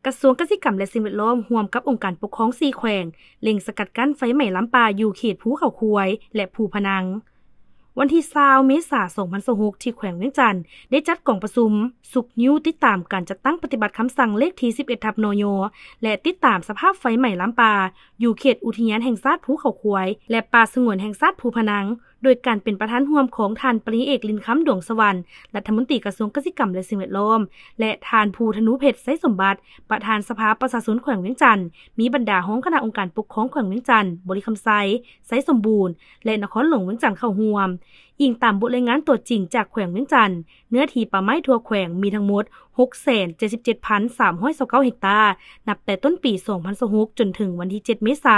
ກະຊວງກະສິກຳ ແລະ ສິ່ງແວດລ້ອມ ຮ່ວມກັບອົງການປົກຄອງສີ່ແຂວງ ເລັ່ງສະກັດກັ້ນໄຟໄໝ້ລາມປ່າຢູ່ເຂດພູເຂົາຄວາຍ ແລະ ພູພະນັງ. ວັນທີຊາວ ເມສາ ສອງພັນຊາວຫົກ ທີ່ແຂວງວຽງຈັນ ໄດ້ຈັດກອງປະຊຸມຊຸກຍູ້ຕິດຕາມການຈັດຕັ້ງປະຕິບັດຄຳສັ່ງເລກທີສິບເອັດ ທັບ ນຍ ແລະ ຕິດຕາມສະພາບໄຟໄໝ້ລາມປ່າ ຢູ່ເຂດອຸທິຍານແຫ່ງຊາດພູເຂົາຄວາຍ ແລະ ປ່າສະຫງວນແຫ່ງຊາດພູພະນັງ ໂດຍການເປັນປະທານຮ່ວມຂອງທ່ານ ປະລິນຍາເອກ ລິນຄຳ ດວງສະຫວັນ ລັດຖະມົນຕີກະຊວງກະສິກຳ ແລະ ສິ່ງແວດລ້ອມ ແລະ ທ່ານ ພູທະນູເພັດ ໄຊສົມບັດ ປະທານສະພາປະຊາຊົນແຂວງວຽງຈັນ, ມີບັນດາຮອງຄະນະອົງການປົກຄອງແຂວງວຽງຈັນ, ບໍລິຄຳໄຊ, ໄຊສົມບູນ ແລະ ນະຄອນຫຼວງວຽງຈັນເຂົ້າຮ່ວມ. ອີງຕາມບົດລາຍງານຕົວຈິງຈາກແຂວງວຽງຈັນ, ເນື້ອທີ່ປ່າໄມ້ທົ່ວແຂວງມີທັງໝົດ ຫົກແສນເຈັດສິບເຈັດພັນສາມຮ້ອຍຊາວເກົ້າເຮັກຕາ. ນັບແຕ່ຕົ້ນປີສອງພັນຊາວຫົກ ຈົນເຖິງວັນທີເຈັດ ເມສາ,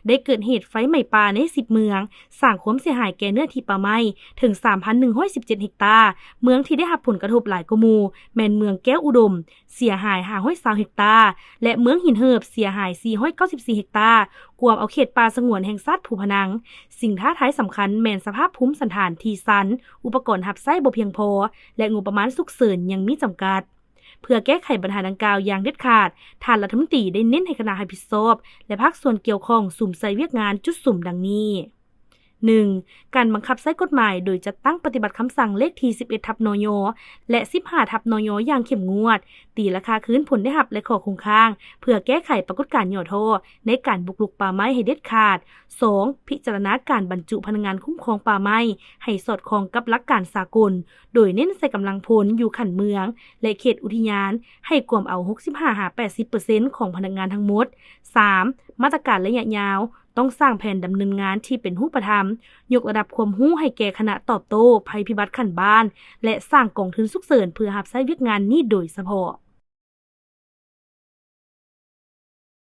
ໄດ້ເກີດເຫດໄຟໄໝ້ປ່າໃນສິບເມືອງ, ສ້າງຄວາມເສຍຫາຍແກ່ເນື້ອທີ່ປ່າໄມ້ເຖິງສາມພັນໜຶ່ງຮ້ອຍສິບເຈັດເຮັກຕາ. ເມືອງທີ່ໄດ້ຮັບຜົນກະທົບຫຼາຍກວ່າໝູ່ ແມ່ນເມືອງແກ້ວອຸດົມ, ເສຍຫາຍຫ້າຮ້ອຍຊາວເຮັກຕາ ແລະ ເມືອງຫີນເຫີບ ເສຍຫາຍສີ່ຮ້ອຍເກົ້າສິບສີ່ເຮັກຕາ, ກວມເອົາເຂດປ່າສະຫງວນແຫ່ງຊາດພູພະນັງ. ສິ່ງທ້າທາຍສຳຄັນແມ່ນສະພາບພູມສັນຖານທີ່ຊັນ, ອຸປະກອນຮັບໃຊ້ບໍ່ພຽງພໍ ແລະ ງົບປະມານສຸກເສີນຍັງມີຈຳກັດ. ເພື່ອແກ້ໄຂບັນຫາດັ່ງກ່າວຢ່າງເດັດຂາດ, ທ່ານລັດຖະມົນຕີໄດ້ເນັ້ນໃຫ້ຄະນະຮັບຜິດຊອບ ແລະ ພາກສ່ວນກ່ຽວຂ້ອງສຸມໃສ່ວຽກງານຈຸດສຸມດັ່ງນີ້. ໜຶ່ງ, ການບັງຄັບໃຊ້ກົດໝາຍໂດຍຈັດຕັ້ງປະຕິບັດຄຳສັ່ງເລກທີສິບເອັດ ທັບ ນຍ ແລະ ສິບຫ້າ ທັບ ນຍ ຢ່າງເຂັ້ມງວດ, ຕີລາຄາຄືນຜົນໄດ້ຮັບ ແລະ ຂໍ້ຄົງຄ້າງ ເພື່ອແກ້ໄຂປາກົດການຫຍໍ້ທໍ້ໃນການບຸກລຸກປ່າໄມ້ໃຫ້ເດັດຂາດ. ສອງ, ພິຈາລະນາການບັນຈຸພະນັກງານຄຸ້ມຄອງປ່າໄມ້ໃຫ້ສອດຄ່ອງກັບຫຼັກການສາກົນ, ໂດຍເນັ້ນໃສ່ກຳລັງພົນຢູ່ຂັ້ນເມືອງ ແລະ ເຂດອຸທິຍານ ໃຫ້ກວມເອົາຫົກສິບຫ້າຫາແປດສິບເປີເຊັນຂອງພະນັກງານທັງໝົດ. ສາມ, ມາດຕະການໄລຍະຍາວ ຕ້ອງສ້າງແຜນດຳເນີນງານທີ່ເປັນຮູບປະທຳ, ຍົກລະດັບຄວາມຮູ້ໃຫ້ແກ່ຄະນະຕອບໂຕ້ໄພພິບັດຂັ້ນບ້ານ ແລະ ສ້າງກອງທຶນສຸກເສີນເພື່ອຮັບໃຊ້ວຽກງານນີ້ໂດຍສະເພາະ.